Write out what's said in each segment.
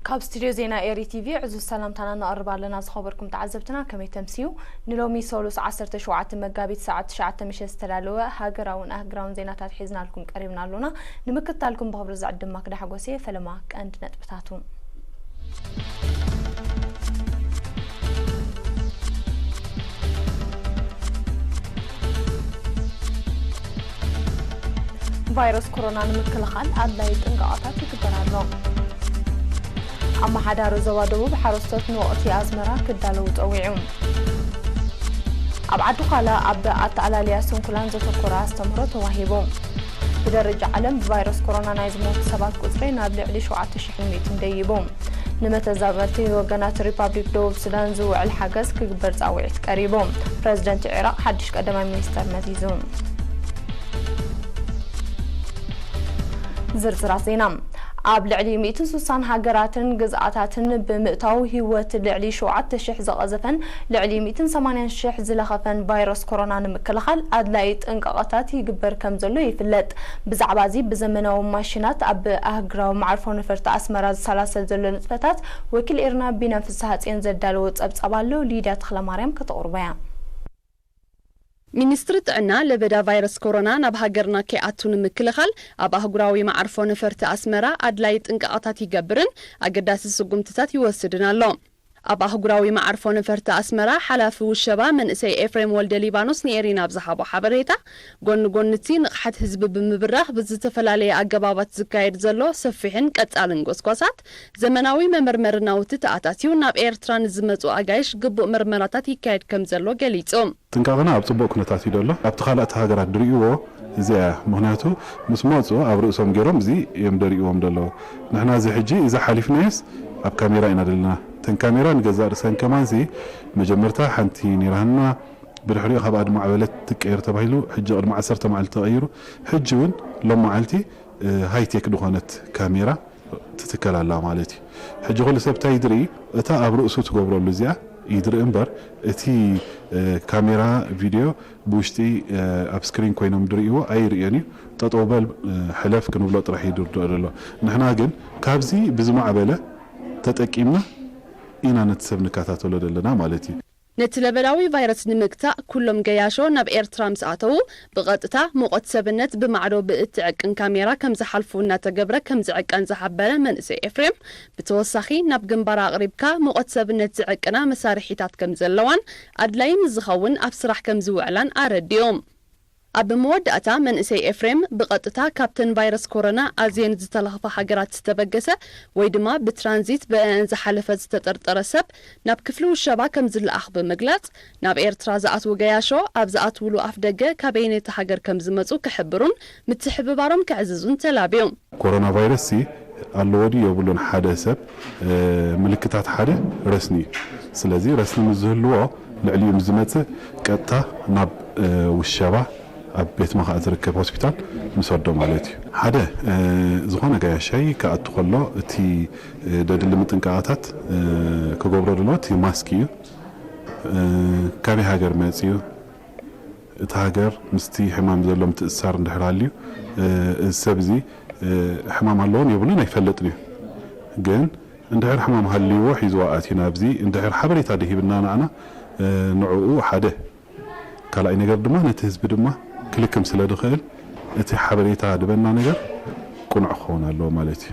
ካብ ስቱድዮ ዜና ኤሪ ቲቪ ዕዙዝ ሰላምታና ነቕርብ ኣለና። ዝኸበርኩም ተዓዘብትና ከመይ ተምስዩ? ንሎሚ ሰሉስ ዓሰርተ ሸውዓተ መጋቢት ሰዓት ትሽዓተ ምሸት ዝተዳለወ ሃገራውን ኣህግራውን ዜናታት ሒዝናልኩም ቀሪብና ኣሎና። ንምክትታልኩም ብኽብሪ ዝዕድም ማክዳ ሓጎሴ። ፈለማ ቀንዲ ነጥብታቱ። ቫይረስ ኮሮና ንምክልኻል ኣድላዪ ጥንቃቐታት ይግበር ኣሎ። ኣመሓዳሪ ዞባ ደቡብ ሓረስቶት ንወቕቲ ኣዝመራ ክዳለዉ ጸዊዑ። ኣብ ዓዲ ዃላ ኣብ ኣተኣላልያ ስንኩላን ዘተኮረ ኣስተምህሮ ተዋሂቡ። ብደረጃ ዓለም ብቫይረስ ኮሮና ናይ ዝሞቱ ሰባት ቁጽሪ ናብ ልዕሊ ሸውዓተ ሽሕን ሚእትን ደይቡ። ንመተዛበርቲ ወገናት ሪፓብሊክ ደቡብ ሱዳን ዝውዕል ሓገዝ ክግበር ጻውዒት ቀሪቡ። ፕረዚደንት ዒራቕ ሓድሽ ቀዳማይ ሚኒስተር መዚዙ። ዝርዝራት ዜና። ኣብ ልዕሊ ሚእትን ስሳን ሃገራትን ግዝኣታትን ብምእታው ህይወት ልዕሊ ሸውዓተ ሽሕ ዝቐዘፈን ልዕሊ ሚእትን ሰማንያን ሽሕ ዝለኸፈን ቫይረስ ኮሮና ንምክልኻል ኣድላዪ ጥንቃቐታት ይግበር ከም ዘሎ ይፍለጥ። ብዛዕባ እዚ ብዘመናዊ ማሽናት ኣብ ኣህጉራዊ መዓርፎ ነፈርቲ ኣስመራ ዝሰላሰል ዘሎ ንጥፈታት ወኪል ኤርና ቢንያም ፍስሃጽዮን ዘዳለዎ ጸብጻብ ኣሎ። ሊድያ ተኽለማርያም ከተቕርቦ እያ። ሚኒስትሪ ጥዕና ለበዳ ቫይረስ ኮሮና ናብ ሃገርና ከይኣቱ ንምክልኻል ኣብ ኣህጉራዊ መዓርፎ ነፈርቲ ኣስመራ ኣድላዪ ጥንቃቐታት ይገብርን ኣገዳሲ ስጉምትታት ይወስድን ኣሎ። ኣብ ኣህጉራዊ መዓርፎ ነፈርቲ ኣስመራ ሓላፊ ውሸባ መንእሰይ ኤፍሬም ወልደ ሊባኖስ ንኤሪና ኣብ ዝሃቦ ሓበሬታ፣ ጎኒ ጎኒ እቲ ንቕሓት ህዝቢ ብምብራኽ ብዝተፈላለየ ኣገባባት ዝካየድ ዘሎ ሰፊሕን ቀጻልን ጎስጓሳት፣ ዘመናዊ መመርመሪ ናውቲ ተኣታትዩ ናብ ኤርትራ ንዝመጹ ኣጋይሽ ግቡእ መርመራታት ይካየድ ከም ዘሎ ገሊጹ። ጥንቃቐና ኣብ ጽቡቕ ኩነታት እዩ ዘሎ። ኣብቲ ካልኣት ሃገራት ድርእይዎ እዚኣ እያ። ምኽንያቱ ምስ መጹ ኣብ ርእሶም ገይሮም እዚ እዮም ደርእይዎም ዘለዉ። ንሕና እዚ ሕጂ እዚ ሓሊፍናዮስ ኣብ ካሜራ ኢና ዘለና። እተን ካሜራ ንገዛእ ርእሰን ከማንሲ መጀመርታ ሓንቲ ነይራትና፣ ብድሕሪኡ ካብኣ ድማ ዕበለት ትቀየር ተባሂሉ፣ ሕጂ ቅድሚ ዓሰርተ መዓልቲ ተቐይሩ፣ ሕጂ እውን ሎም መዓልቲ፣ እ፣ ሃይቴክ ዝኾነት ካሜራ ትትከል ኣላ ማለት እዩ። ሕጂ ኩሉ ሰብ እንታይ ይድርኢ? እታ ኣብ ርእሱ ትገብረሉ እዚኣ ይድርኢ እምበር፣ እቲ፣ እ፣ ካሜራ ቪድዮ ብውሽጢ፣ እ፣ ኣብ ስክሪን ኮይኖም ድርእይዎ ኣይርእዮን እዩ። ጠጠው በል፣ እ፣ ሕለፍ ክንብሎ ጥራሕ እዩ ዝርድኦ ዘሎ። ንሕና ግን ካብዚ ብዝማዕበለ ተጠቂምና ኢና ነቲ ሰብ ንከታተሎ ዘለና ማለት እዩ። ነቲ ለበዳዊ ቫይረስ ንምግታእ ኩሎም ገያሾ ናብ ኤርትራ ምስ ኣተዉ ብቐጥታ ሙቐት ሰብነት ብማዕዶ ብእትዕቅን ካሜራ ከም ዝሓልፉ እናተገብረ ከም ዝዕቀን ዝሓበረ መንእሰይ ኤፍሬም፣ ብተወሳኺ ናብ ግንባር ኣቕሪብካ ሙቐት ሰብነት ዝዕቅና መሳርሒታት ከም ዘለዋን ኣድላዪ ምስ ዝኸውን ኣብ ስራሕ ከም ዝውዕላን ኣረዲኡ። ኣብ መወዳእታ መንእሰይ ኤፍሬም ብቐጥታ ካብተን ቫይረስ ኮሮና ኣዝየን ዝተለኽፋ ሃገራት ዝተበገሰ ወይ ድማ ብትራንዚት ብአን ዝሓለፈ ዝተጠርጠረ ሰብ ናብ ክፍሊ ውሸባ ከም ዝለኣኽ ብምግላጽ፣ ናብ ኤርትራ ዝኣትዉ ገያሾ ኣብ ዝኣትውሉ ኣፍ ደገ ካበየነይቲ ሃገር ከም ዝመጹ ክሕብሩን ምትሕብባሮም ከዕዝዙን ተላብዩ። ኮሮና ቫይረስ ሲ ኣለዎ ድዩ የብሉን ሓደ ሰብ፣ እ፣ ምልክታት ሓደ ረስኒ እዩ። ስለዚ ረስኒ ምስ ዝህልዎ ልዕሊኡ ምስ ዝመጽእ ቀጥታ ናብ፣ እ፣ ውሸባ ኣብ ቤት መኻእ ዝርከብ ሆስፒታል ንሰዶ ማለት እዩ። ሓደ፣ እ፣ ዝኾነ ገያሻይ ክኣቱ ከሎ እቲ፣ እ፣ ደድሊ ምጥንቃቐታት፣ እ፣ ክገብሮ ዘለዎ እቲ ማስክ እዩ። እ፣ ካበይ ሃገር መጽዩ፣ እቲ ሃገር ምስቲ ሕማም ዘሎ ምትእስሳር እንድሕር ሃልዩ፣ እ፣ እዚ ሰብ እዚ፣ እ፣ ሕማም ኣለዎን የብሉን ኣይፈልጥን እዩ። ግን እንድሕር ሕማም ሃልይዎ ሒዝዋ ኣትዩ ናብዚ እንድሕር ሓበሬታ ደሂብና ንዓና፣ እ፣ ንዕኡ ሓደ። ካልኣይ ነገር ድማ ነቲ ህዝቢ ድማ ክልክም ስለ ዝኽእል እቲ ሓበሬታ ድበና ነገር ቅኑዕ ክኸውን ኣለዎ ማለት እዩ።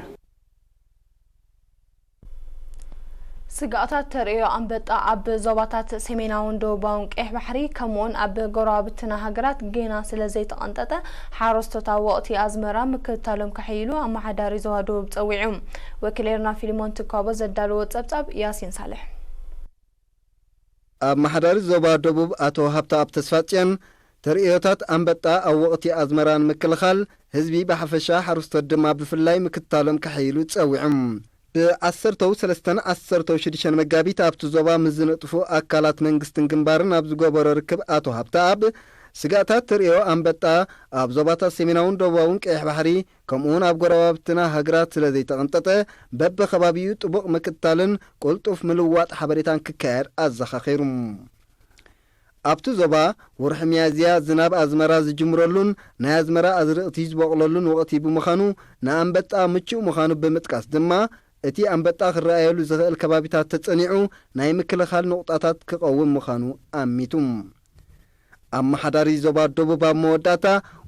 ስግኣታት ተርእዮ ኣንበጣ ኣብ ዞባታት ሰሜናውን ደቡባውን ቀይሕ ባሕሪ ከምኡውን ኣብ ጎረባብትና ሃገራት ጌና ስለ ዘይተቐንጠጠ ሓረስቶት ኣብ ወቕቲ ኣዝመራ ምክትታሎም ከሕይሉ ኣመሓዳሪ ዞባ ደቡብ ጸዊዑ። ወኪል ኤርና ፊልሞን ትኳቦ ዘዳለዎ ጸብጻብ ያሲን ሳልሕ። ኣመሓዳሪ ዞባ ደቡብ ኣቶ ሃብተኣብ ተስፋጽዮን፣ ተርእዮታት ኣንበጣ ኣብ ወቕቲ ኣዝመራ ንምክልኻል ህዝቢ ብሓፈሻ ሓረስቶት ድማ ብፍላይ ምክትታሎም ከሐይሉ ጸዊዖም። ብዓሰርተው ሰለስተን ዓሰርተው ሽዱሽተን መጋቢት ኣብቲ ዞባ ምስ ዝነጥፉ ኣካላት መንግስትን ግንባርን ኣብ ዝገበሮ ርክብ ኣቶ ሃብተኣብ፣ ስጋእታት ተርእዮ ኣንበጣ ኣብ ዞባታት ሰሜናውን ደቡባውን ቀይሕ ባሕሪ ከምኡውን ኣብ ጎረባብትና ሃገራት ስለ ዘይተቐንጠጠ፣ በብኸባቢኡ ጥቡቕ ምክትታልን ቅልጡፍ ምልውዋጥ ሓበሬታን ክካየድ ኣዘኻኺሩ። ኣብቲ ዞባ ወርሒ ሚያዝያ ዝናብ ኣዝመራ ዝጅምረሉን ናይ ኣዝመራ ኣዝርእቲ ዝበቑለሉን ወቕቲ ብምዃኑ ንኣንበጣ ምቹእ ምዃኑ ብምጥቃስ ድማ፣ እቲ ኣንበጣ ክረኣየሉ ዝኽእል ከባቢታት ተጸኒዑ ናይ ምክልኻል ንቑጣታት ክቐውም ምዃኑ ኣሚቱ። ኣመሓዳሪ ዞባ ደቡብ ኣብ መወዳእታ፣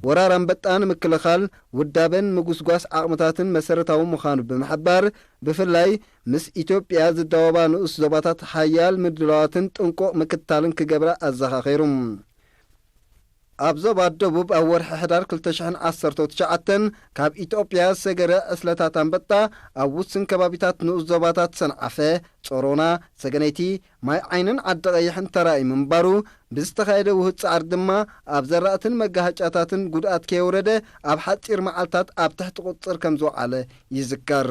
ወራር ኣንበጣ ንምክልኻል ውዳበን ምጉስጓስ ዓቕምታትን መሰረታዊ ምዃኑ ብምሕባር፣ ብፍላይ ምስ ኢትዮጵያ ዝዳወባ ንኡስ ዞባታት ሓያል ምድላዋትን ጥንቁቕ ምክትታልን ክገብራ ኣዘኻኺሩ። ኣብ ዞባ ደቡብ ኣብ ወርሒ ሕዳር ክልተ ሽሕን ዓሰርተ ትሽዓተን ካብ ኢትዮጵያ ዝሰገረ ዕስለታት ኣንበጣ ኣብ ውስን ከባቢታት ንኡስ ዞባታት ሰንዓፈ፣ ጾሮና፣ ሰገነይቲ፣ ማይ ዓይንን ዓዲ ቀይሕን ተራእዩ ምንባሩ፣ ብዝተኻየደ ውሁድ ጻዕሪ ድማ ኣብ ዘራእትን መጋሃጫታትን ጉድኣት ከየውረደ ኣብ ሓጺር መዓልታት ኣብ ትሕቲ ቁጽጽር ከም ዝወዓለ ይዝከር።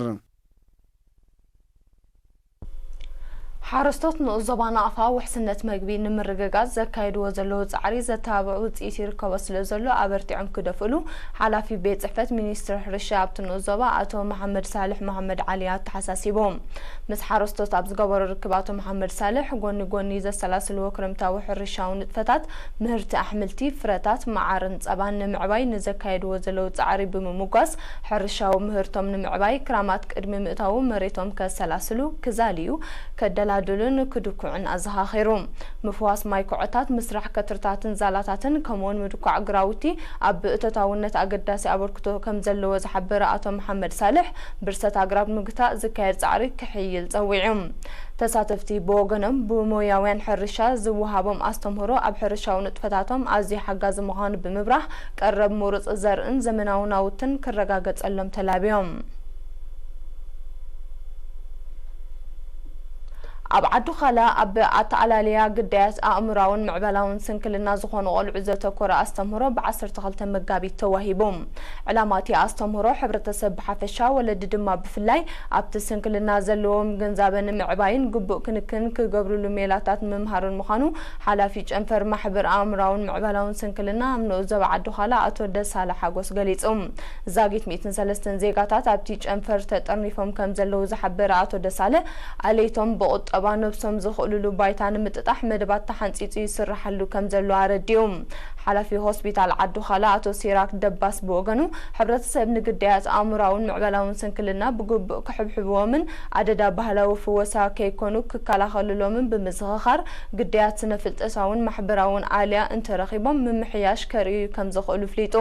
ሓረስቶት ንኡስ ዞባ ናቕፋ ውሕስነት መግቢ ንምርግጋጽ ዘካየድዎ ዘለዉ ጻዕሪ ዘተባብዕ ውጽኢት ይርከቦ ስለ ዘሎ ኣበርቲዖም ክደፍእሉ ሓላፊ ቤት ጽሕፈት ሚኒስትሪ ሕርሻ ኣብቲ ንኡስ ዞባ ኣቶ መሓመድ ሳልሕ መሓመድ ዓሊ ኣተሓሳሲቦም። ምስ ሓረስቶት ኣብ ዝገበሮ ርክብ ኣቶ መሓመድ ሳልሕ፣ ጎኒ ጎኒ ዘሰላስልዎ ክረምታዊ ሕርሻዊ ንጥፈታት፣ ምህርቲ ኣሕምልቲ፣ ፍረታት፣ መዓርን ጸባን ንምዕባይ ንዘካየድዎ ዘለዉ ጻዕሪ ብምምጓስ፣ ሕርሻዊ ምህርቶም ንምዕባይ ክራማት ቅድሚ ምእታዉ መሬቶም ከሰላስሉ፣ ክዛልዩ፣ ከደላድሉን ክድኩዕን ኣዘኻኺሩ። ምፍዋስ ማይ ኩዖታት፣ ምስራሕ ከትርታትን ዛላታትን፣ ከምኡውን ምድኳዕ ግራውቲ ኣብ እቶታውነት ኣገዳሲ ኣበርክቶ ከም ዘለዎ ዝሓበረ ኣቶ መሓመድ ሳልሕ፣ ብርሰት ኣግራብ ምግታእ ዝካየድ ጻዕሪ ክሕይል ጸዊዑ። ተሳተፍቲ ብወገኖም፣ ብሞያውያን ሕርሻ ዝወሃቦም ኣስተምህሮ ኣብ ሕርሻዊ ንጥፈታቶም ኣዝዩ ሓጋዚ ምዃኑ ብምብራህ፣ ቀረብ ምሩጽ ዘርእን ዘመናዊ ናውትን ክረጋገጸሎም ተላብዮም። ኣብ ዓዲ ዃላ ኣብ ኣተኣላልያ ግዳያት ኣእምራውን ምዕባላውን ስንክልና ዝኾኑ ቆልዑ ዘተኮረ ኣስተምህሮ ብ ዓሰርተ ክልተ መጋቢት ተዋሂቡ። ዕላማ እቲ ኣስተምህሮ፣ ሕብረተሰብ ብሓፈሻ፣ ወለዲ ድማ ብፍላይ፣ ኣብቲ ስንክልና ዘለዎም ግንዛበ ንምዕባይን ግቡእ ክንክን ክገብርሉ ሜላታት ምምሃርን ምዃኑ ሓላፊ ጨንፈር ማሕበር ኣእምራውን ምዕባላውን ስንክልና ኣብ ንኡስ ዞባ ዓዲ ዃላ ኣቶ ደሳለ ሓጎስ ገሊጹ። ዛጊት ሚእትን ሰለስተን ዜጋታት ኣብቲ ጨንፈር ተጠርኒፎም ከም ዘለዉ ዝሓበረ ኣቶ ደሳለ፣ ኣለይቶም ብቁጠባ ነብሶም ዝኽእልሉ ባይታ ንምጥጣሕ መደባት ተሓንጺጹ ይስራሓሉ ከም ዘሎ ኣረዲኡ። ሓላፊ ሆስፒታል ዓዲ ዃላ ኣቶ ሲራክ ደባስ ብወገኑ፣ ሕብረተሰብ ንግዳያት ኣእምራውን ምዕባላውን ስንክልና ብግቡእ ክሕብሕብዎምን ኣደዳ ባህላዊ ፍወሳ ከይኮኑ ክከላኸልሎምን ብምዝኽኻር፣ ግዳያት ስነ-ፍልጠሳውን ማሕበራውን ኣልያ እንተረኺቦም ምምሕያሽ ከርእዩ ከም ዝኽእሉ ኣፍሊጡ።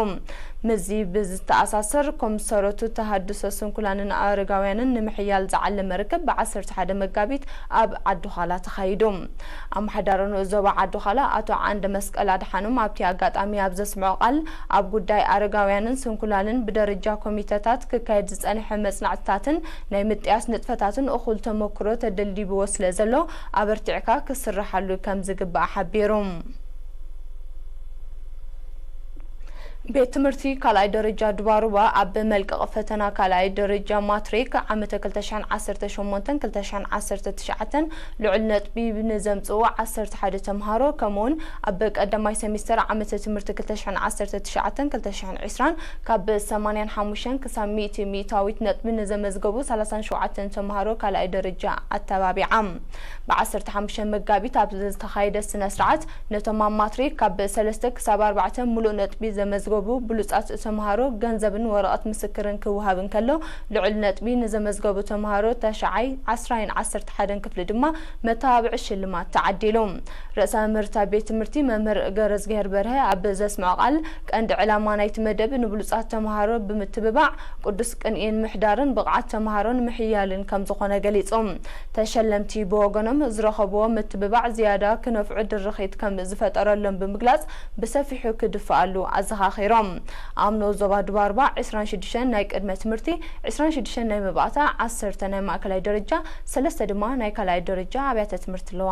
ምስዚ ብዝተኣሳሰር፣ ኮምሰረቱ ተሃድሶ ስንኩላንን ኣረጋውያንን ንምሕያል ዝዓለመ ርክብ ብ ዓሰርተ ሓደ መጋቢት ኣብ ዓዲ ዃላ ተኻይዱ። ኣመሓዳሪ ንኡስ ዞባ ዓዲ ዃላ ኣቶ ዓንደ መስቀል ኣድሓኖም ኣብቲ ኣጋጣሚ ኣብ ዘስምዖ ቃል፣ ኣብ ጉዳይ ኣረጋውያንን ስንኩላንን ብደረጃ ኮሚተታት ክካየድ ዝጸንሐ መጽናዕትታትን ናይ ምጥያስ ንጥፈታትን እኹል ተመክሮ ተደልዲብዎ ስለ ዘሎ፣ ኣበርቲዕካ ክስርሓሉ ከም ዝግባእ ሓቢሩ። ቤት ትምህርቲ ካልኣይ ደረጃ ድባሩባ ኣብ መልቀቂ ፈተና ካልኣይ ደረጃ ማትሪክ ዓመተ ክልተ ሽሕን ዓሰርተ ሸሞንተን ክልተ ሽሕን ዓሰርተ ትሽዓተን ልዑል ነጥቢ ንዘምጽኡ ዓሰርተ ሓደ ተምሃሮ፣ ከምኡውን ኣብ ቀዳማይ ሰሚስተር ዓመተ ትምህርቲ ክልተ ሽሕን ዓሰርተ ትሽዓተን ክልተ ሽሕን ዕስራን ካብ ሰማንያን ሓሙሽተን ክሳብ ሚእቲ ሚእታዊት ነጥቢ ንዘመዝገቡ ሰላሳን ሸውዓተን ተምሃሮ ካልኣይ ደረጃ ኣተባቢዓ። ብ ዓሰርተ ሓሙሽተ መጋቢት ኣብ ዝተኻየደ ስነ ስርዓት፣ ነቶም ኣብ ማትሪክ ካብ ሰለስተ ክሳብ ኣርባዕተ ምሉእ ነጥቢ ዘመዝገቡ ብሉጻት ተምሃሮ ገንዘብን ወረቐት ምስክርን ክወሃብ እንከሎ፣ ልዑል ነጥቢ ንዘመዝገቡ ተምሃሮ ተሽዓይ፣ ዓስራይን ዓሰርተ ሓደን ክፍሊ ድማ መተባብዒ ሽልማት ተዓዲሉ። ርእሰ መምህርታ ቤት ትምህርቲ መምህር ገረዝግሄር በርሀ ኣብ ዘስምዖ ቃል፣ ቀንዲ ዕላማ ናይቲ መደብ ንብሉጻት ተምሃሮ ብምትብባዕ፣ ቅዱስ ቅንኢን ምሕዳርን ብቕዓት ተምሃሮን ምሕያልን ከም ዝኾነ ገሊጹ። ተሸለምቲ ብወገኖም፣ ዝረኸብዎ ምትብባዕ ዝያዳ ክነፍዑ ድርኺት ከም ዝፈጠረሎም ብምግላጽ፣ ብሰፊሑ ክድፍኣሉ ኣዘኻኺሮም። ኣብ ንኡስ ዞባ ድባርባ ዕስራን ሽዱሽተን ናይ ቅድመ ትምህርቲ፣ ዕስራን ሽዱሽተን ናይ መባእታ፣ ዓሰርተ ናይ ማእከላይ ደረጃ፣ ሰለስተ ድማ ናይ ካልኣይ ደረጃ ኣብያተ ትምህርቲ ኣለዋ።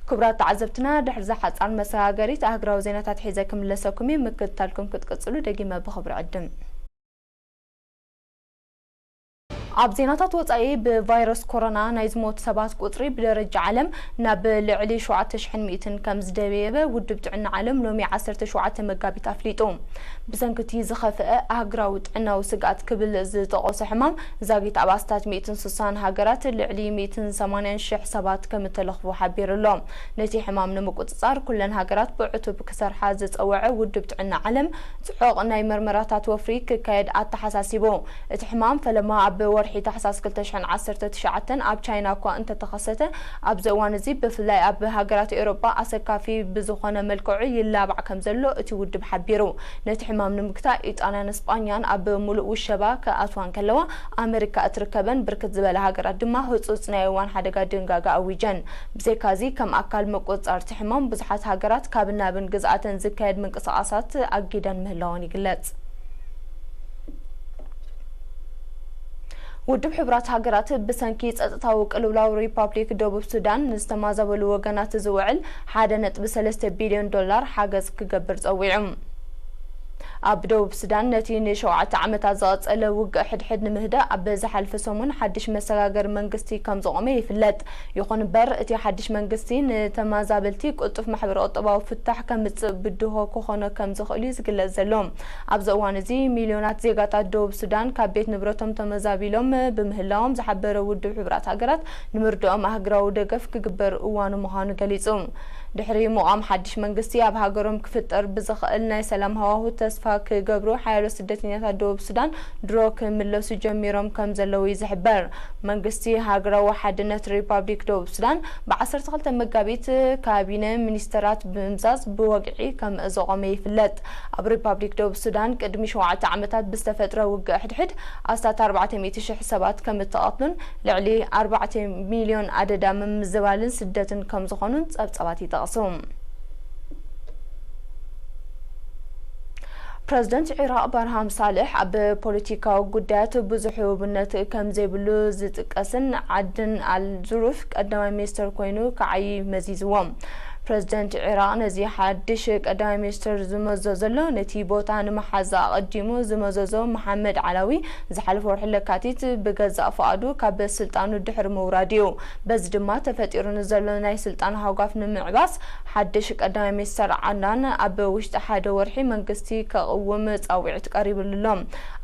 ክቡራት ተዓዘብትና፣ ድሕሪ እዛ ሓጻር መሰጋገሪት ኣህጉራዊ ዜናታት ሒዘ ክምለሰኩም እየ። ምክትታልኩም ክትቅጽሉ ደጊመ ብኽብሪ ዕድም። ኣብ ዜናታት ወጻኢ፣ ብቫይረስ ኮሮና ናይ ዝሞቱ ሰባት ቁጽሪ ብደረጃ ዓለም ናብ ልዕሊ ሸውዓተ ሽሕን ሚእትን ከም ዝደየበ ውድብ ጥዕና ዓለም ሎሚ ዓሰርተ ሸውዓተ መጋቢት ኣፍሊጡ። ብሰንኪ እቲ ዝኸፍአ ኣህጉራዊ ጥዕናዊ ስግኣት ክብል ዝጠቐሶ ሕማም ዛጊት ኣብ ኣስታት ሚእትን ስሳን ሃገራት ልዕሊ ሚእትን ሰማንያን ሽሕ ሰባት ከም እተለኽፉ ሓቢሩ ኣሎ። ነቲ ሕማም ንምቁጽጻር ኩለን ሃገራት ብዕቱብ ክሰርሓ ዝጸወዐ ውድብ ጥዕና ዓለም፣ ጽዑቕ ናይ መርመራታት ወፍሪ ክካየድ ኣተሓሳሲቡ። እቲ ሕማም ፈለማ ኣብ ወርሒ ታሕሳስ ክልተ ሽሕን ዓሰርተ ትሽዓተን ኣብ ቻይና እኳ እንተተኸሰተ፣ ኣብዚ እዋን እዚ ብፍላይ ኣብ ሃገራት ኤውሮጳ ኣሰካፊ ብዝኾነ መልክዑ ይላባዕ ከም ዘሎ እቲ ውድብ ሓቢሩ። ነቲ ሕማም ንምግታእ ኢጣልያን ስጳኛን ኣብ ምሉእ ውሸባ ክኣትዋ እንከለዋ፣ ኣመሪካ እትርከበን ብርክት ዝበላ ሃገራት ድማ ህጹጽ ናይ እዋን ሓደጋ ድንጋገ ኣዊጀን። ብዘይካዚ፣ ከም ኣካል ምቁጽጻር እቲ ሕማም ብዙሓት ሃገራት ካብን ናብን ግዝኣተን ዝካየድ ምንቅስቓሳት ኣጊደን ምህላወን ይግለጽ። ውድብ ሕቡራት ሃገራት ብሰንኪ ጸጥታዊ ቅልውላው ሪፓብሊክ ደቡብ ሱዳን ንዝተማዘበሉ ወገናት ዝውዕል ሓደ ነጥቢ ሰለስተ ቢልዮን ዶላር ሓገዝ ክገብር ጸዊዑ። ኣብ ደቡብ ሱዳን ነቲ ንሸውዓተ ዓመታት ዝቐጸለ ውግእ ሕድሕድ ንምህዳእ ኣብ ዝሓለፈ ሰሙን ሓድሽ መሰጋገሪ መንግስቲ ከም ዝቖመ ይፍለጥ። ይኹን እምበር፣ እቲ ሓድሽ መንግስቲ ንተመዛበልቲ ቅልጡፍ ማሕበረ-ቁጠባዊ ፍታሕ ከምጽእ ብድሆ ክኾኖ ከም ዝኽእል እዩ ዝግለጽ ዘሎ። ኣብዚ እዋን እዚ፣ ሚልዮናት ዜጋታት ደቡብ ሱዳን ካብ ቤት ንብረቶም ተመዛቢሎም ብምህላዎም ዝሓበረ ውድብ ሕቡራት ሃገራት፣ ንምርድኦም ኣህጉራዊ ደገፍ ክግበር እዋኑ ምዃኑ ገሊጹ። ድሕሪ ምቋም ሓድሽ መንግስቲ፣ ኣብ ሃገሮም ክፍጠር ብዝኽእል ናይ ሰላም ሃዋሁ ተስፋ ክገብሩ፣ ሓያሎ ስደተኛታት ደቡብ ሱዳን ድሮ ክምለሱ ጀሚሮም ከም ዘለዉ እዩ ዝሕበር። መንግስቲ ሃገራዊ ሓድነት ሪፓብሊክ ደቡብ ሱዳን ብ ዓሰርተ ክልተ መጋቢት ካቢነ ሚኒስተራት ብምምዛዝ ብወግዒ ከም ዘቖመ ይፍለጥ። ኣብ ሪፓብሊክ ደቡብ ሱዳን ቅድሚ ሸውዓተ ዓመታት ብዝተፈጥረ ውግእ ሕድሕድ ኣስታት ኣርባዕተ ሚእቲ ሽሕ ሰባት ከም እተቐትሉን ልዕሊ ኣርባዕተ ሚልዮን ኣደዳ ምምዝባልን ስደትን ከም ዝኾኑን ጸብጻባት ይጠቕሱ። ፕረዚደንት ዒራቕ ባርሃም ሳልሕ ኣብ ፖለቲካዊ ጉዳያት ብዙሕ ህቡብነት ከም ዘይብሉ ዝጥቀስን ዓድን ኣል ዙሩፍ ቀዳማይ ሚኒስተር ኮይኑ ክዓዪ መዚዝዎ። ፕረዚደንት ዒራቕ ነዚ ሓድሽ ቀዳማይ ሚኒስተር ዝመዞ ዘሎ፣ ነቲ ቦታ ንምሓዝ ኣቐዲሙ ዝመዘዞ መሓመድ ዓላዊ ዝሓለፈ ወርሒ ለካቲት ብገዛእ ፍቓዱ ካብ ስልጣኑ ድሕሪ ምውራድ እዩ። በዚ ድማ ተፈጢሩ ንዘሎ ናይ ስልጣን ሃጓፍ ንምዕባስ፣ ሓድሽ ቀዳማይ ሚኒስተር ዓድናን ኣብ ውሽጢ ሓደ ወርሒ መንግስቲ ከቕውም ጻውዒት ቀሪብሉ ኣሎ።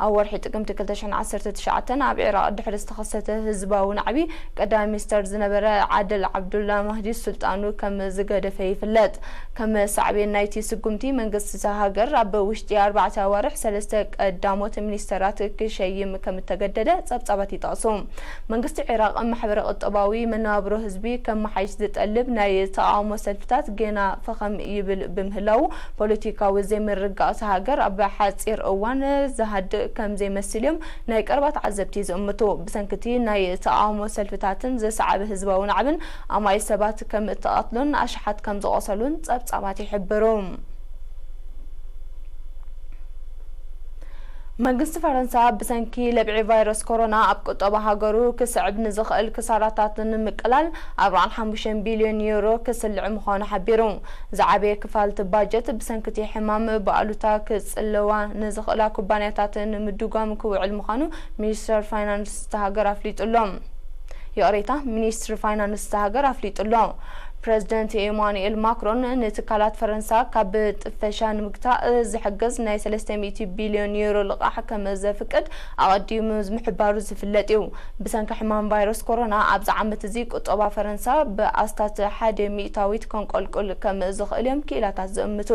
ኣብ ወርሒ ጥቅምቲ ክልተ ሽሕን ዓሰርተ ትሽዓተን ኣብ ዒራቕ ድሕሪ ዝተኸሰተ ህዝባዊ ናዕቢ፣ ቀዳማይ ሚኒስተር ዝነበረ ዓደል ዓብዱላ ማህዲ ስልጣኑ ከም ዝገደፈ ይፍለጥ። ከም ሳዕቤን ናይቲ ስጉምቲ፣ መንግስቲ እታ ሃገር ኣብ ውሽጢ ኣርባዕተ ኣዋርሕ ሰለስተ ቀዳሞት ሚኒስተራት ክሸይም ከም እተገደደ ጸብጻባት ይጠቕሱ። መንግስቲ ዒራቕ ማሕበረ ቁጠባዊ መነባብሮ ህዝቢ ከመሓይሽ ዝጠልብ ናይ ተቓውሞ ሰልፍታት ገና ፈኸም ይብል ብምህላዉ፣ ፖለቲካዊ ዘይምርግጋእ እታ ሃገር ኣብ ሓጺር እዋን ዝሃድእ ከም ዘይመስል እዮም ናይ ቀረባ ተዓዘብቲ ዝእምቱ። ብሰንኪ እቲ ናይ ተቓውሞ ሰልፍታትን ዝሰዓበ ህዝባዊ ናዕብን ኣማኢት ሰባት ከም እተቐትሉን ኣሽሓት ከም ዝቖሰሉን ጸብጻባት ይሕብሩ። መንግስቲ ፈረንሳ ብሰንኪ ለብዒ ቫይረስ ኮሮና ኣብ ቁጠባ ሃገሩ ክስዕብ ንዝኽእል ክሳራታት ንምቅላል ኣርባዓን ሓሙሽተን ቢልዮን ዩሮ ክስልዕ ምዃኑ ሓቢሩ። ዝዓበየ ክፋል እቲ ባጀት ብሰንኪ እቲ ሕማም ብኣሉታ ክጽለዋ ንዝኽእላ ኩባንያታት ንምድጓም ክውዕል ምዃኑ ሚኒስተር ፋይናንስ እታ ሃገር ኣፍሊጡ ኣሎ። ይቕሬታ፣ ሚኒስትሪ ፋይናንስ እታ ሃገር ኣፍሊጡ ኣሎ። ፕረዚደንት ኤማኑኤል ማክሮን ንትካላት ፈረንሳ ካብ ጥፈሻ ንምግታእ ዝሕግዝ ናይ ሰለስተ ሚእቲ ቢልዮን ዩሮ ልቓሕ ከም ዘፍቅድ ኣቐዲሙ ምሕባሩ ዝፍለጥ እዩ። ብሰንኪ ሕማም ቫይረስ ኮሮና ኣብዚ ዓመት እዚ ቁጠባ ፈረንሳ ብኣስታት ሓደ ሚእታዊት ከንቆልቁል ከም ዝኽእል እዮም ክኢላታት ዝእምቱ።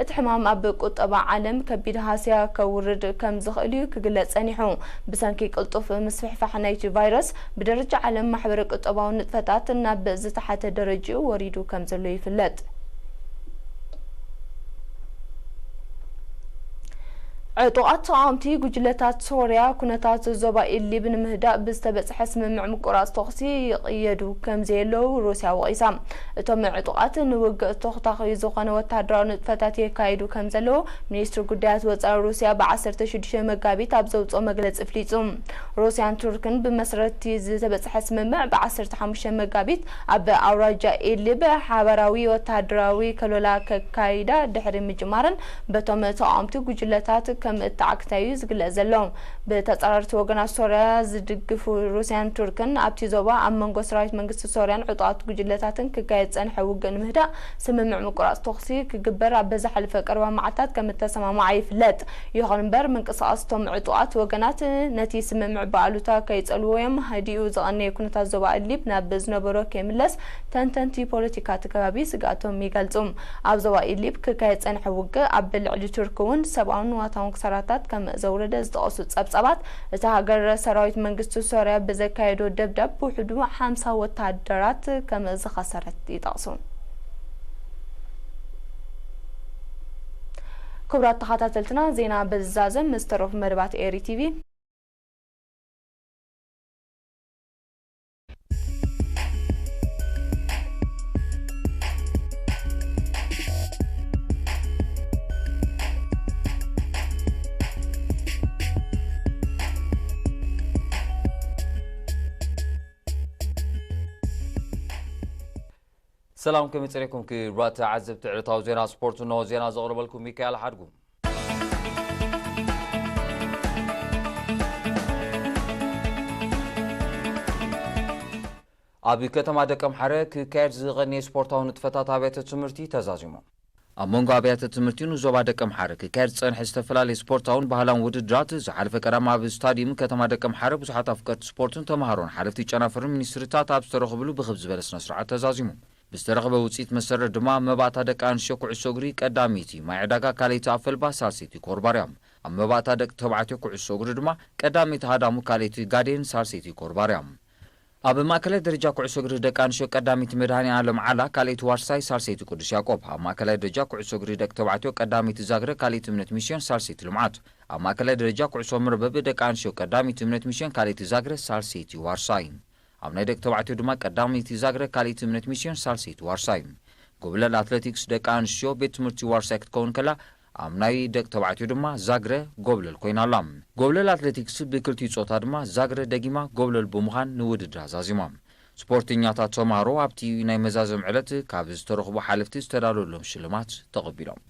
እቲ ሕማም ኣብ ቁጠባ ዓለም ከቢድ ሃስያ ከውርድ ከም ዝኽእል እዩ ክግለጽ ጸኒሑ። ብሰንኪ ቅልጡፍ ምስፍሕፋሕ ናይቲ ቫይረስ፣ ብደረጃ ዓለም ማሕበረ ቁጠባዊ ንጥፈታት ናብ ዝተሓተ ደረጃኡ ወሪዱ ከም ዘሎ ይፍለጥ። ዕጡቓት ተቓወምቲ ጉጅለታት ሶርያ፣ ኩነታት ዞባ ኢድሊብ ንምህዳእ ብዝተበጽሐ ስምምዕ ምቁራጽ ተኹሲ ይቕየዱ ከም ዘየለዉ ሩስያ ወቒሳ። እቶም ዕጡቓት ንውግእ ተኹታኺ ዝኾነ ወተሃደራዊ ንጥፈታት የካይዱ ከም ዘለዉ ሚኒስትሪ ጉዳያት ወጻኢ ሩስያ ብ ዓሰርተ ሽዱሽተ መጋቢት ኣብ ዘውጽኦ መግለጺ ኣፍሊጡ። ሩስያን ቱርክን ብመሰረት እቲ ዝተበጽሐ ስምምዕ ብ ዓሰርተ ሓሙሽተ መጋቢት ኣብ ኣውራጃ ኢድሊብ ሓባራዊ ወተሃደራዊ ከለላ ከካይዳ ድሕሪ ምጅማረን፣ በቶም ተቓወምቲ ጉጅለታት ከም እተዓግታ እዩ ዝግለጽ ዘሎ። ብተጻረርቲ ወገናት ሶርያ ዝድግፉ ሩስያን ቱርክን ኣብቲ ዞባ ኣብ መንጎ ሰራዊት መንግስቲ ሶርያን ዕጡቓት ጉጅለታትን ክካየድ ዝጸንሐ ውግእ ንምህዳእ ስምምዕ ምቁራጽ ተኹሲ ክግበር ኣብ ዝሓለፈ ቀረባ መዓልታት ከም እተሰማምዓ ይፍለጥ። ይኹን እምበር ምንቅስቓስ እቶም ዕጡቓት ወገናት ነቲ ስምምዕ ብኣሉታ ከይጸልዎ እዮም። ህዲኡ ዝቐነየ ኩነታት ዞባ እድሊብ ናብ ዝነበሮ ከይምለስ ተንተንቲ ፖለቲካ እቲ ከባቢ ስግኣቶም ይገልጹ። ኣብ ዞባ ኢድሊብ ክካየድ ዝጸንሐ ውግእ ኣብ ልዕሊ ቱርክ እውን ሰብኣውን ንዋታውን ክሳራታት ከም ዘውረደ ዝጠቐሱ ጸብጻባት፣ እታ ሃገር ሰራዊት መንግስቲ ሶርያ ብዘካየዶ ደብዳብ ብውሕዱ ሓምሳ ወተሃደራት ከም ዝኸሰረት ይጠቕሱ። ክቡራት ተኸታተልትና፣ ዜና በዚ ዝዛዘም ምስ ተረፉ መደባት ኤሪ ቲቪ። ሰላም፣ ከመይ ጸኒሕኩም ክቡራት ተዓዘብቲ ዕለታዊ ዜና ስፖርት? እንሆ ዜና ዘቕርበልኩም ሚካኤል ሓድጉ። ኣብ ከተማ ደቀምሓረ ክካየድ ዝቐነየ ስፖርታዊ ንጥፈታት ኣብያተ ትምህርቲ ተዛዚሙ። ኣብ መንጎ ኣብያተ ትምህርቲ ንዞባ ደቀምሓረ ክካየድ ዝጸንሐ ዝተፈላለዩ ስፖርታውን ባህላውን ውድድራት ዝሓለፈ ቀዳም ኣብ ስታዲየም ከተማ ደቀምሓረ ብዙሓት ኣፍቀርቲ ስፖርትን ተምሃሮን ሓለፍቲ ጨናፍርን ሚኒስትሪታት ኣብ ዝተረኽብሉ ብኽብ ዝበለ ስነ ስርዓት ተዛዚሙ። ብዝተረኽበ ውጽኢት መሰረት ድማ መባእታ ደቂ ኣንስትዮ ኩዕሶ እግሪ ቀዳመይቲ ማይ ዕዳጋ፣ ካልኣይቲ ኣፈልባ፣ ሳልሰይቲ ኮርባር እያ። ኣብ መባእታ ደቂ ተባዕትዮ ኩዕሶ እግሪ ድማ ቀዳመይቲ ሃዳሙ፣ ካልኣይቲ ጋዴን፣ ሳልሰይቲ ኮርባር እያ። ኣብ ማእከላይ ደረጃ ኩዕሶ እግሪ ደቂ ኣንስትዮ ቀዳመይቲ መድሃኔ ዓለም ዓላ፣ ካልኣይቲ ዋርሳይ፣ ሳልሰይቲ ቅዱስ ያዕቆብ። ኣብ ማእከላይ ደረጃ ኩዕሶ እግሪ ደቂ ተባዕትዮ ቀዳመይቲ ዛግረ፣ ካልኣይቲ እምነት ሚስዮን፣ ሳልሰይቲ ልምዓት። ኣብ ማእከላይ ደረጃ ኩዕሶ መርበብ ደቂ ኣንስትዮ ቀዳመይቲ እምነት ሚስዮን፣ ካልኣይቲ ዛግረ፣ ሳልሰይቲ ዋርሳይ። ኣብ ናይ ደቂ ተባዕትዮ ድማ ቀዳመይቲ ዛግረ፣ ካልኣይቲ እምነት ሚስዮን፣ ሳልሰይቲ ዋርሳይ። ጎብለል ኣትሌቲክስ ደቂ ኣንስትዮ ቤት ትምህርቲ ዋርሳይ ክትከውን ከላ፣ ኣብ ናይ ደቂ ተባዕትዮ ድማ ዛግረ ጎብለል ኮይና ኣላ። ጎብለል ኣትሌቲክስ ብክልቲኡ ጾታ ድማ ዛግረ ደጊማ ጎብለል ብምዃን ንውድድር ኣዛዚማ። ስፖርተኛታት ተምሃሮ ኣብቲ ናይ መዛዘም ዕለት ካብ ዝተረኽቡ ሓለፍቲ ዝተዳለወሎም ሽልማት ተቐቢሎም።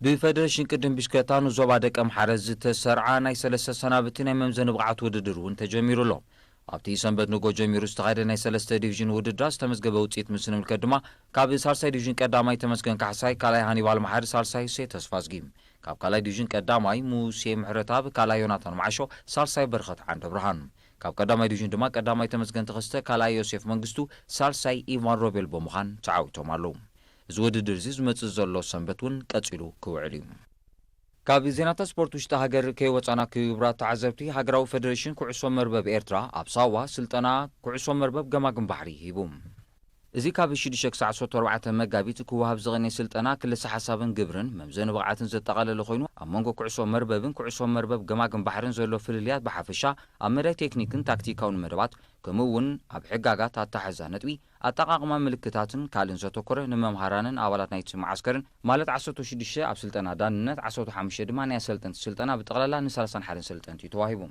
ብፈደረሽን ቅድም ብሽክለታ ንዞባ ደቀምሓረ ዝተሰርዓ ናይ ሰለስተ ሰናብቲ ናይ መምዘኒ ብቕዓት ውድድር እውን ተጀሚሩ ኣሎ። ኣብቲ ሰንበት ንጎ ጀሚሩ ዝተኻየደ ናይ ሰለስተ ዲቪዥን ውድድራት ዝተመዝገበ ውፅኢት ምስ ንምልከት ድማ፣ ካብ ሳልሳይ ዲቪዥን ቀዳማይ ተመስገን ካሕሳይ፣ ካልኣይ ሃኒባል መሓሪ፣ ሳልሳይ ሴ ተስፋዝጊ፣ ካብ ካልኣይ ዲቪዥን ቀዳማይ ሙሴ ምሕረተኣብ፣ ካልኣይ ዮናታን መዓሾ፣ ሳልሳይ በረኸት ዓንደ ብርሃን፣ ካብ ቀዳማይ ዲቪዥን ድማ ቀዳማይ ተመስገን ተኸስተ፣ ካልኣይ ዮሴፍ መንግስቱ፣ ሳልሳይ ኢቫን ሮቤል ብምዃን ተዓዊቶም ኣለዉ። እዚ ውድድር እዚ ዝመጽእ ዘሎ ሰንበት እውን ቀጺሉ ክውዕል እዩ። ካብ ዜናታት ስፖርት ውሽጢ ሃገር ከይወጻና፣ ክቡራት ተዓዘብቲ፣ ሃገራዊ ፈደሬሽን ኩዕሶ መርበብ ኤርትራ ኣብ ሳዋ ስልጠና ኩዕሶ መርበብ ገማግም ባሕሪ ሂቡ። እዚ ካብ ሽዱሽተ ክሳዕ ዓሰርተ ኣርባዕተ መጋቢት ክወሃብ ዝቐነየ ስልጠና ክልሰ ሓሳብን ግብርን መምዘኒ ብቕዓትን ዘጠቓለለ ኮይኑ፣ ኣብ መንጎ ኩዕሶ መርበብን ኩዕሶ መርበብ ገማግም ባሕርን ዘሎ ፍልልያት ብሓፈሻ፣ ኣብ መዳይ ቴክኒክን ታክቲካውን መደባት፣ ከምኡ እውን ኣብ ሕጋጋት ኣተሓሕዛ ነጥቢ፣ ኣጠቓቕማ ምልክታትን ካልእን ዘተኮረ፣ ንመምሃራንን ኣባላት ናይቲ መዓስከርን፣ ማለት ዓሰርተ ሽዱሽተ ኣብ ስልጠና ዳንነት፣ ዓሰርተ ሓሙሽተ ድማ ናይ ኣሰልጠንቲ ስልጠና፣ ብጠቕላላ ንሰላሳን ሓደን ሰልጠንቲ እዩ ተዋሂቡ።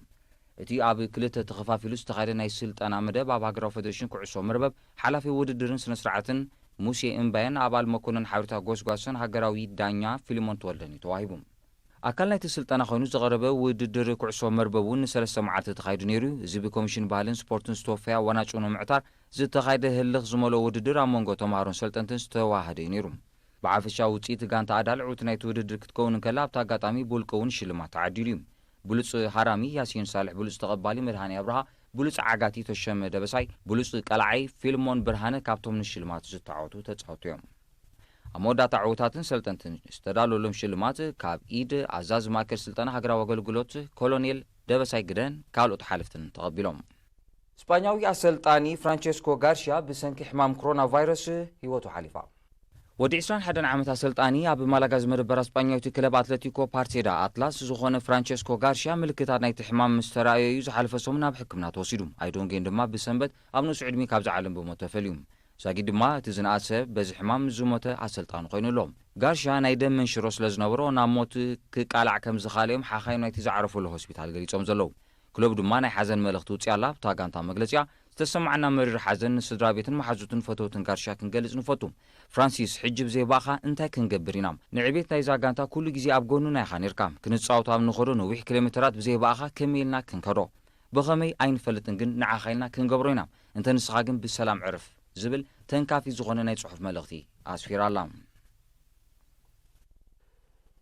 እቲ ኣብ ክልተ ተኸፋፊሉ ዝተኻየደ ናይ ስልጠና መደብ፣ ኣብ ሃገራዊ ፈደሬሽን ኩዕሶ መርበብ ሓላፊ ውድድርን ስነ ስርዓትን ሙሴ እምባየን ኣባል መኮነን ሓበሬታ ጎስጓስን ሃገራዊ ዳኛ ፊልሞን ተወልደን እዩ ተዋሂቡ። ኣካል ናይቲ ስልጠና ኮይኑ ዝቐረበ ውድድር ኩዕሶ መርበብ እውን ንሰለስተ መዓልቲ ተኻይዱ ነይሩ። እዚ ብኮሚሽን ባህልን ስፖርትን ዝተወፈያ ዋና ጭውኖ ምዕታር ዝተኻየደ ህልኽ ዝመልኦ ውድድር ኣብ መንጎ ተምሃሮን ሰልጠንትን ዝተዋሃደ እዩ ነይሩ። ብሓፈሻ ውፅኢት ጋንታ ኣዳል ዕውቲ ናይቲ ውድድር ክትከውን እንከላ፣ ኣብቲ ኣጋጣሚ ብውልቂ እውን ሽልማት ተዓዲሉ እዩ። ብሉፅ ሃራሚ ያሲን ሳልሕ፣ ብሉፅ ተቐባሊ መድሃኔ ኣብርሃ፣ ብሉፅ ዓጋቲ ተሸመ ደበሳይ፣ ብሉፅ ቀላዓይ ፊልሞን ብርሃነ ካብቶም ንሽልማት ዝተዓወቱ ተፃወቱ እዮም። ኣብ መወዳእታ ዕዉታትን ሰልጠንትን ዝተዳለወሎም ሽልማት ካብ ኢድ ኣዛዚ ማእከል ስልጠና ሃገራዊ ኣገልግሎት ኮሎኔል ደበሳይ ግደን ካልኦት ሓለፍትን ተቐቢሎም። ስጳኛዊ ኣሰልጣኒ ፍራንቸስኮ ጋርሽያ ብሰንኪ ሕማም ኮሮና ቫይረስ ህይወቱ ሓሊፋ። ወዲ ዕስራን ሓደን ዓመት ኣሰልጣኒ ኣብ ማላጋ ዝመደበራ ስጳኛዊት ክለብ ኣትለቲኮ ፓርቴዳ ኣትላስ ዝኾነ ፍራንቸስኮ ጋርሽያ ምልክታት ናይቲ ሕማም ምስ ተራእዮ እዩ ዝሓለፈ ሰሙን ናብ ሕክምና ተወሲዱ። ኣይዶንጌን ድማ ብሰንበት ኣብ ንእሱ ዕድሚ ካብዚ ዓለም ብሞት ተፈልዩ። ዛጊድ ድማ እቲ ዝነኣሰ በዚ ሕማም ዝሞተ ኣሰልጣኒ ኮይኑ ኣሎ። ጋርሽያ ናይ ደም መንሽሮ ስለ ዝነበሮ ናብ ሞት ክቃላዕ ከም ዝኻለዮም ሓኻይም ናይቲ ዝዓረፈሉ ሆስፒታል ገሊጾም ዘለዉ። ክለቡ ድማ ናይ ሓዘን መልእኽቲ ውፅያ ኣላ። ኣብታ ጋንታ መግለፂኣ፣ ዝተሰማዓና መሪር ሓዘን ንስድራ ቤትን መሓዙትን ፈተውትን ጋርሻ ክንገልጽ ንፈቱ። ፍራንሲስ፣ ሕጂ ብዘይ ብኣኻ እንታይ ክንገብር ኢና? ንዕቤት ናይዛ ጋንታ ኩሉ ግዜ ኣብ ጎንና ኢኻ ኔርካ። ክንጻወት ኣብ ንኸዶ ነዊሕ ኪሎ ሜተራት ብዘይ ብኣኻ ከመይ ኢልና ክንከዶ? ብኸመይ ኣይንፈልጥን፣ ግን ንዓኻ ኢልና ክንገብሮ ኢና። እንተ ንስኻ ግን ብሰላም ዕርፍ፣ ዝብል ተንካፊ ዝኾነ ናይ ጽሑፍ መልእኽቲ ኣስፊራ ኣላ።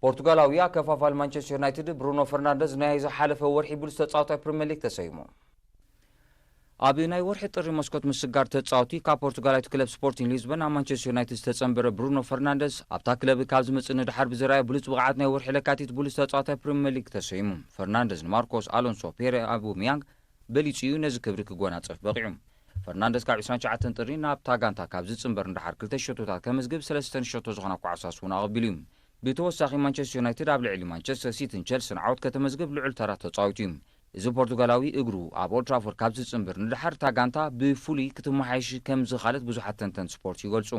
ፖርቱጋላዊ ኣከፋፋል ማንቸስተር ዩናይትድ ብሩኖ ፈርናንደዝ ናይ ዝሓለፈ ወርሒ ብሉጽ ተጻዋታይ ፕሪምየር ሊግ ተሰይሙ። ኣብ ናይ ወርሒ ጥሪ መስኮት ምስጋር ተጻወቲ ካብ ፖርቱጋላዊት ክለብ ስፖርቲንግ ሊዝበን ኣብ ማንቸስተር ዩናይትድ ዝተጸንበረ ብሩኖ ፈርናንደዝ ኣብታ ክለብ ካብ ዝመጽእ ንድሓር ብዝረኣየ ብሉጽ ብቕዓት ናይ ወርሒ ለካቲት ብሉጽ ተጻዋታይ ፕሪምየር ሊግ ተሰይሙ። ፈርናንደዝ ንማርኮስ ኣሎንሶ፣ ፔረ ኣቡሚያንግ በሊጹ እዩ ነዚ ክብሪ ክጎናጸፍ በቒዑ። ፈርናንደዝ ካብ ዕስራን ትሽዓተን ጥሪ ናብታ ጋንታ ካብ ዝጽንበር ንድሓር ክልተ ሸቶታት ከመዝግብ ሰለስተን ሸቶ ዝኾና ኳዕሳስ እውን ኣቐቢሉ እዩ። ብተወሳኺ ማንቸስተር ዩናይትድ ኣብ ልዕሊ ማንቸስተር ሲቲን ቸልሲን ዓወት ከተመዝግብ ልዑል ተራ ተጻዊቱ እዩ። እዚ ፖርቱጋላዊ እግሩ ኣብ ኦልትራፎርድ ካብ ዝጽንብር ንድሓር እታ ጋንታ ብፍሉይ ክትመሓየሽ ከም ዝኻለት ብዙሓት ተንተን ስፖርት ይገልጹ።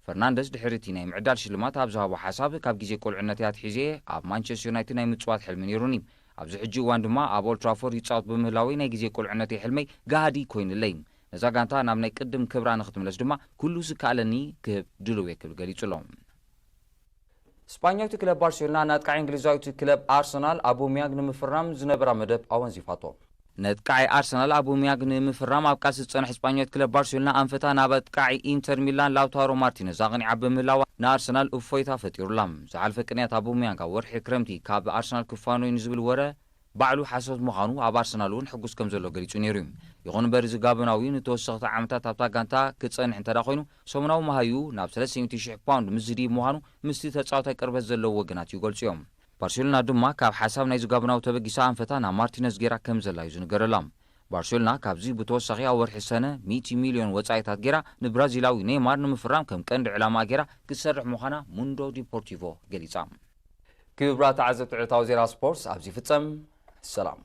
ፈርናንደስ ድሕሪ እቲ ናይ ምዕዳል ሽልማት ኣብ ዝሃቦ ሓሳብ፣ ካብ ግዜ ቁልዕነተይ ኣትሒዘ ኣብ ማንቸስተር ዩናይትድ ናይ ምጽዋት ሕልሚ ነይሩኒ። ኣብዚ ሕጂ እዋን ድማ ኣብ ኦልትራፎርድ ይጻወት ብምህላወይ ናይ ግዜ ቁልዕነተይ ሕልመይ ጋህዲ ኮይኑለይ። ነዛ ጋንታ ናብ ናይ ቅድም ክብራ ንክትምለስ ድማ ኩሉ ዝከኣለኒ ክህብ ድሉው እየ ክብል ገሊጹ ኣሎ። ስጳኛዊት ክለብ ባርሴሎና ንኣጥቃዒ እንግሊዛዊት ክለብ ኣርሰናል ኣቡሚያንግ ንምፍራም ዝነበራ መደብ ኣወንዚፋቶ። ነጥቃዓይ ኣርሰናል ኣቡሚያንግ ንምፍራም ኣብ ቃልሲ ዝጸንሐ ስጳኛዊት ክለብ ባርሴሎና ኣንፈታ ናብ ኣጥቃዒ ኢንተር ሚላን ላውታሮ ማርቲነዝ ኣቕኒዓ ብምህላዋ ንኣርሰናል እፎይታ ፈጢሩላ። ዝሓልፈ ቅንያት ኣቡሚያንግ ኣብ ወርሒ ክረምቲ ካብ ኣርሰናል ክፋኖ እዩ ንዝብል ወረ ባዕሉ ሓሶት ምዃኑ ኣብ ኣርሰናል እውን ሕጉስ ከም ዘሎ ገሊጹ ነይሩ እዩ። ይኹን እምበር እዚ ጋቦናዊ ንተወሰኽቲ ዓመታት ኣብታ ጋንታ ክጸንሕ እንተዳ ኮይኑ ሰሙናዊ መሃዩ ናብ ሰለስተ ሚእቲ ሽሕ ፓውንድ ምስ ዝድይብ ምዃኑ ምስቲ ተጻዋታይ ቅርበት ዘለዉ ወገናት ይገልጹ እዮም። ባርሴሎና ድማ ካብ ሓሳብ ናይዚ ጋቦናዊ ተበጊሳ ኣንፈታ ናብ ማርቲነዝ ጌራ ከም ዘላ እዩ ዝንገረላ። ባርሴሎና ካብዚ ብተወሳኺ ኣብ ወርሒ ሰነ ሚእቲ ሚልዮን ወጻኢታት ጌራ ንብራዚላዊ ኔይማር ንምፍራም ከም ቀንዲ ዕላማ ጌራ ክትሰርሕ ምዃና ሙንዶ ዲፖርቲቮ ገሊጻ። ክቡራት ተዓዘብቲ ዕለታዊ ዜና ስፖርት ኣብዚ ይፍጸም። ሰላም።